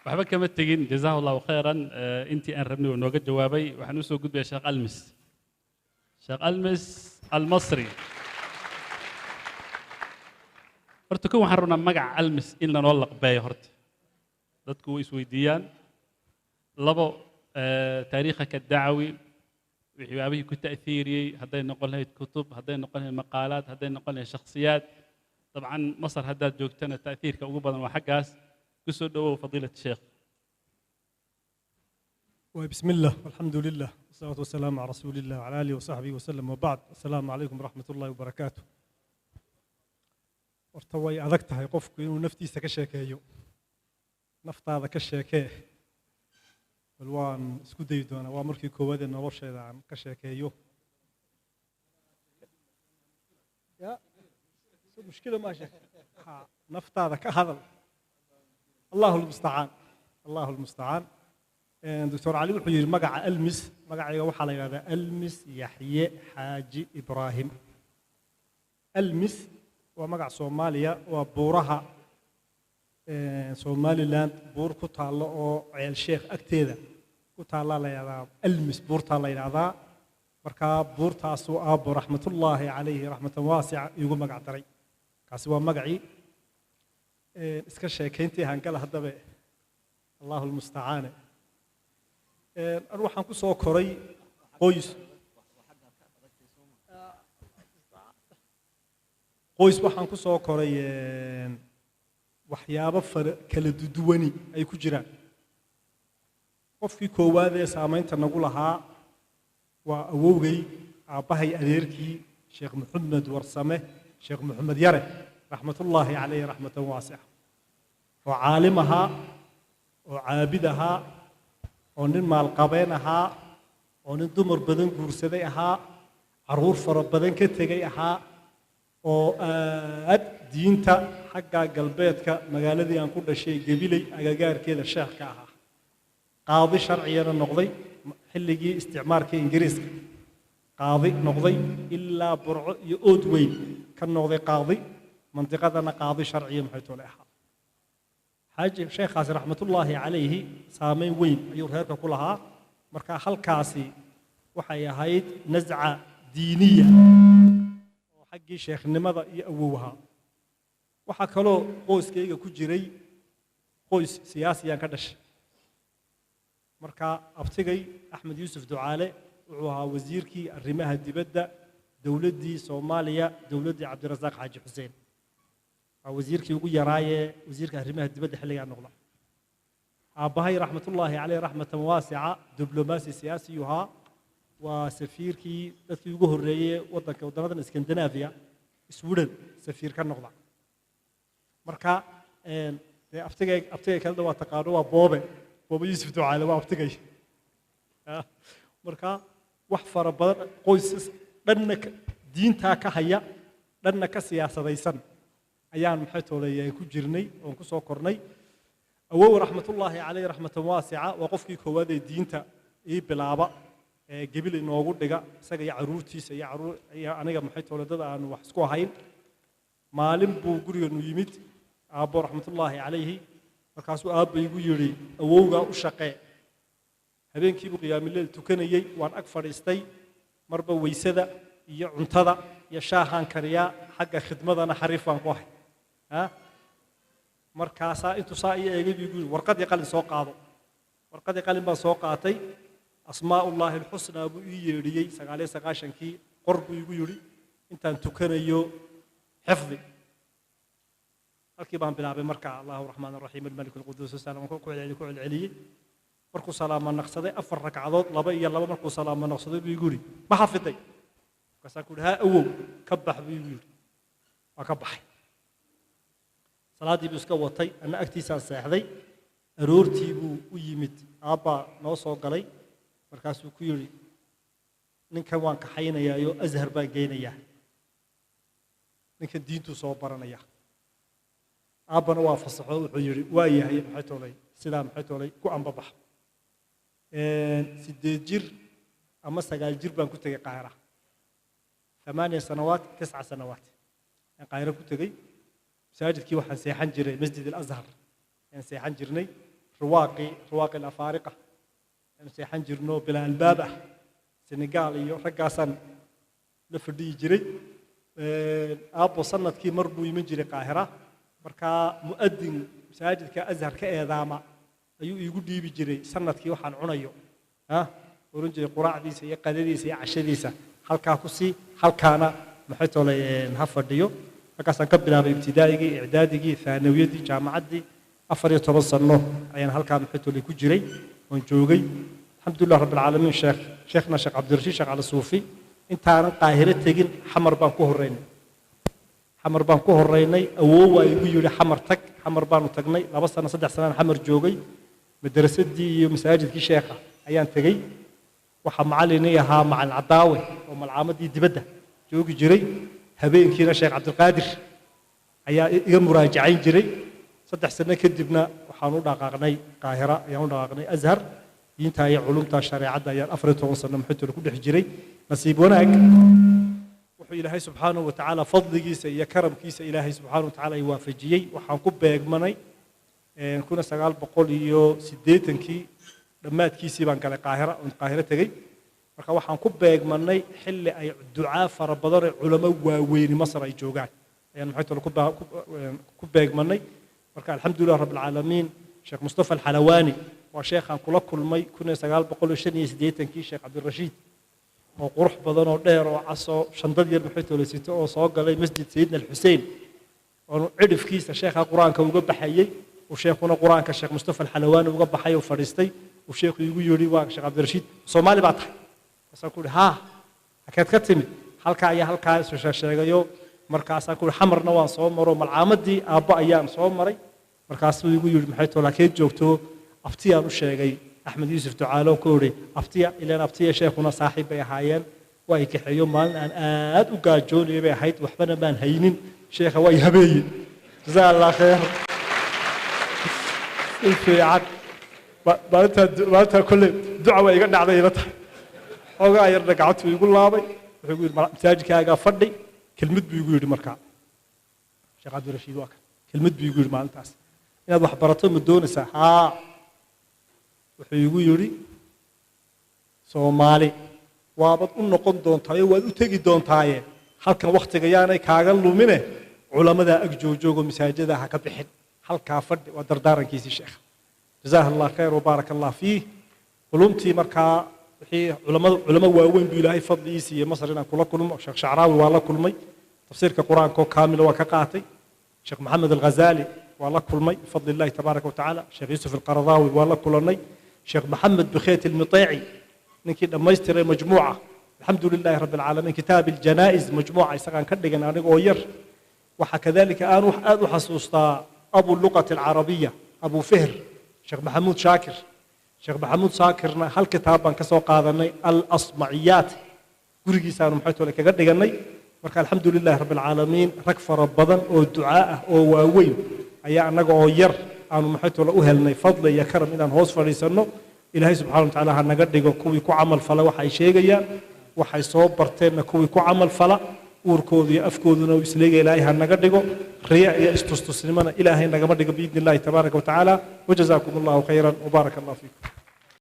Waxba kama tegin, jazaahu Allahu khayran. Intii aan rabnay uu nooga jawaabay. Waxaan usoo gudbayaa Sheekh Almis, Sheekh Almis Almasri. Horta kun waxaan rabnaa magaca Almis in lanoo laqbeeyo, horta dadku way isweydiiyaan. Labo, taariikhaka dacwi, waxyaabihii ku ta'hiiriyey, hadday noqon lahayd kutub, hadday noqon lahayd maqaalaad, hadday noqon lahayd shakhsiyaad. Dabcan Masar haddaad joogtana ta'hiirka ugu badan waa xaggaas. Kusoo dhowow, fadiilat sheekh. بسم الله والحمد لله والصلاة والسلام على رسول الله وعلى آله وصحبه وسلم وبعد، السلام عليكم ورحمة الله وبركاته. Horta way adag tahay qofku inuu naftiisa ka sheekeeyo. Naftaada ka sheekee, bal waan isku dayi doonaa. Waa markii koowaad ee nolosheeda aan ka sheekeeyo. Ya mushkila maa sheekh. Ha, naftaada ka hadal. Allahu lmustacaan, Allahu lmustacaan. Doctor Cali wuxuu yidhi magaca Almis. Magacayga waxaa la yidhahdaa Almis Yaxye Xaaji Ibraahim. Almis waa magac Soomaaliya, waa buuraha Somaliland, buur ku taallo oo Ceel Sheekh agteeda ku taallaa la yidhahdaa Almis, buurtaa la yidhahdaa. Markaa buurtaasuu aabbo raxmatullaahi calayhi raxmatan waasica iigu magac daray. Kaasi waa magacii. Iska sheekayntii hangala haddabe, Allahu lmustacaane. Anu waxaan ku soo koray qoys, waxaan ku soo koray waxyaabo fara kala duduwani ay ku jiraan. Qofkii koowaad ee saamaynta nagu lahaa waa awowgay, aabbahay adeerkii, Sheekh Maxamed Warsame, Sheekh Maxamed Yare raxmatullaahi calayhi raxmatan waasica, oo caalim ahaa, oo caabid ahaa, oo nin maalqabeen ahaa, oo nin dumar badan guursaday ahaa, carruur fara badan ka tegay ahaa, oo aad diinta xagga galbeedka magaaladii aan ku dhashay Gebiley agagaarkeeda sheekh ka ahaa, qaadi sharciyana noqday xilligii isticmaarka Ingiriiska, qaadi noqday ilaa Burco iyo Ood Weyn ka noqday qaadi, mandiqadana qaadi sharciya maxay toole ahaa. Xaaji sheekhaasi raxmatullaahi calayhi saameyn weyn ayuu reerka ku lahaa. Marka halkaasi waxay ahayd nasca diiniya oo xaggii sheekhnimada iyo awow ahaa. Waxaa kaloo qoyskayga ku jiray qoys siyaasiyaan ka dhashay. Marka abtigay Axmed Yuusuf Ducaale wuxuu ahaa wasiirkii arrimaha dibadda dowladdii Soomaaliya, dowladdii Cabdirasaaq Xaaji Xuseen. Waa wasiirkii ugu yaraayee wasiirka arrimaha dibadda xilligaa noqda. Aabbahay raxmatullaahi caleyh raxmatan waasica diblomaasi siyaasiyuu ahaa, waa safiirkii dadkii ugu horreeyey waddanka waddanadan Scandinavia, Sweden safiir ka noqda. Marka dee abtigay kalena waa taqaano, waa Boobe, Boobe Yuusuf Ducaale waa abtigay. Marka wax fara badan, qoysas dhanna diintaa ka haya, dhanna ka siyaasadaysan ayaan maxay tooleeyay ku jirnay oon ku soo kornay. Awow raxmatullaahi caleyh raxmatan waasica waa qofkii koowaad ee diinta ii bilaaba ee Gebil inoogu dhiga, isaga iyo caruurtiisa iyo caruur iyo aniga maxay toole dad aanu wax isku ahayn. Maalin buu guriganu yimid aabbo raxmatullaahi calayhi, markaasuu aabba igu yidhi, "Awowgaa u shaqee." Habeenkii buu qiyaamileel tukanayey, waan ag fadhiistay. Marba weysada iyo cuntada iyo shaahaan kariyaa, xagga khidmadana xariif baan ku ahay. Markaasaa intuu saa ii eegay buu igu yidhi, "Warqadii qalin soo qaado." Warqadii qalin baan soo qaatay. Asmaa'ullaahi alxusnaa buu ii yeedhiyey 99-kii. "Qor," buu igu yidhi, "intaan tukanayo xifdi." Halkii baan bilaabay marka, Allahu raxmaan raxiim, almalik alquduus asalaam, ku celceli, ku celceliyey. Markuu salaama naqsaday afar ragcadood, laba iyo laba, markuu salaama naqsaday buu igu yidhi, "Ma xafiday?" Markaasaan ku yidhi, "Haa awow." "Ka bax," buu igu yidhi. Waa ka baxay. Salaaddii buu iska watay, anna agtiisaan seexday. Aroortii buu u yimid aabbaa noo soo galay, markaasuu ku yidhi, "Ninkan waan kaxaynayaayo Ashar baan geynayaa, ninkan diintuu soo baranaya." Aabbana waa fasaxo, wuxuu yidhi, "Waa yahay, maxay toolay sidaa, maxay toolay ku ambabax." 8 jir ama 9 jir baan ku tegey Qaahira, 8 sanawaat, 9 sanawaat aan Qaahira ku tegey. Masaajidkii waxaan seexan jiray, Masjid Alazhar ayaan seexan jirnay. Riwaaqi riwaaqi alafaariqa aanu seexan jirno bilaa albaab ah, Senegaal iyo raggaasaan la fadhiyi jiray. Aabbo sanadkii mar buu iman jiray Qaahira. Markaa mu'adin masaajidka Azhar ka eedaama ayuu iigu dhiibi jiray sanadkii waxaan cunayo, oran jiray quraacdiisa iyo qadadiisa iyo cashadiisa halkaa ku sii, halkaana maxay tolay ha fadhiyo. Halkaasaan ka bilaabay ibtidaa'igii, icdaadigii, thaanawiyaddii, jaamacaddii. 14 sano ayaan halkaa maxay tolay ku jiray oon joogay, alxamdulilah rabbi alcaalamiin. Sheekhna Sheekh Cabdirashiid Sheekh Cali Suufi, intaanan Qaahiro tegin Xamar baan ku horreynay, Xamar baan ku horreynay. Awoow waa igu yidhi Xamar tag. Xamar baanu tagnay, 2 sano 3 sanaan Xamar joogay. Madrasadii iyo masaajidkii sheekha ayaan tegey. Waxaa macallinii ahaa Macalin Cadaawe oo malcaamadii dibadda joogi jiray. Habeenkiina Sheekh Cabdilqaadir ayaa iga muraajacayn jiray. 3 sano kadibna waxaan u dhaqaaqnay Qaahira, ayaan u dhaqaaqnay Azhar. Diinta iyo culumta shareecadda ayaan 14 sano maxaytole ku dhex jiray. Nasiib wanaag, wuxuu Ilaahay subxaanahu watacaala fadligiisa iyo karamkiisa Ilaahay subxaanahu watacaala ay waafajiyey, waxaan ku beegmanay 1980-kii dhammaadkiisii baan galay Qaahira oon Qaahiro tegey. Marka waxaan ku beegmanay xilli ay ducaa fara badan oo culamo waaweyni Masar ay joogaan ayaan maxay tole ku beegmanay. Marka alxamdulilah rabbi alcaalamiin, Sheekh Mustafa Alxalawaani waa sheekhaan kula kulmay 1985-kii. Sheekh Cabdirashiid oo qurux badan oo dheer oo casoo shandad yar maxay tole sito oo soo galay Masjid Sayidna Alxusein, oonu cidhifkiisa sheekha qur-aanka uga baxayey, uu sheekhuna qur-aanka Sheekh Mustafa Alxalawaani uga baxay oo fadhiistay, uu sheekhu igu yidhi, waa Sheekh Cabdirashiid, Soomaali baa tahay? Markaasaan ku ihi, haa. Halkeed ka timid? Halkaa iyo halkaa isu sheegayo. Markaasaan ku ihi, Xamarna waan soo maro, malcaamadii aabbo ayaan soo maray. Markaasuu igu yidhi, maxay too laakeed joogto? Abtiyaan u sheegay, Axmed Yuusuf Ducaalo ku idhi abtiya, ilaan abtiya sheekhuna saaxiib bay ahaayeen. Waa i kaxeeyo. Maalin aan aad u gaajoonayay bay ahayd, waxbana maan haynin. Sheekha waa i habeeye, jazaa Allah khayr, si fiican. Maalintaa kolley duca waa iga dhacday ila tahay. Xoogaa yarna gacantuu igu laabay, wuxuu igu yidhi, masaajidkaagaa fadhi. Kelmad buu igu yidhi markaa Sheekh Cabdirashiid, waa kan, kelmad buu igu yidhi maalintaas: inaad wax barato ma doonaysaa? Haa. Wuxuu igu yidhi, Soomaali waabad u noqon doontaayo, waad u tegi doontaaye, halkan wakhtiga yaanay kaaga lumine, culamadaa ag joogjoogoo masaajida ha ka bixin, halkaa fadhi. Waa dardaarankiisii sheekha, jazaaha Allah khayr wabaaraka Allah fiih. Culumtii markaa wixii culamada, culamo waaweyn buu Ilaahay fadligii siiyey Masar inaan kula kulmo. Sheekh Shacraawi waa la kulmay, tafsiirka qur-aanka oo kaamila waa ka qaatay. Sheekh Maxamed Alghazali waa la kulmay bifadli illahi tabaaraka watacaala. Sheekh Yuusuf Alqaradaawi waa la kulannay. Sheekh Maxamed Bukheet Almiteeci, ninkii dhammaystiray majmuuca, alxamdu lilahi rabbi alcaalamiin, kitaab aljanaa'iz majmuuca isagaan ka dhigan aniga oo yar. Waxaa kadalika aan aad u xasuustaa abu luqati alcarabiya, Abu Fihr, Sheekh Maxamuud Shaakir. Sheekh Maxamuud Shaakirna hal kitaab baan ka soo qaadanay, Alasmaciyaat, gurigiisaanu maxay tole kaga dhiganay. Marka alxamdu lilahi rabbi alcaalamiin, rag fara badan oo ducaa ah oo waaweyn ayaa annaga oo yar aanu maxay tole u helnay fadli iyo karam inaan hoos fadhiisanno. Ilaahay subxana watacaala ha naga dhigo kuwii ku camal fala waxa ay sheegayaan, waxay soo barteenna kuwii ku camal fala, uurkoodu iyo afkooduna uu isleegaya Ilaahay ha naga dhigo. Riya iyo istustusnimona Ilaahay nagama dhigo biidni illahi tabaaraka watacaala. Wajazaakum allahu khayran wabaaraka allah fiikum.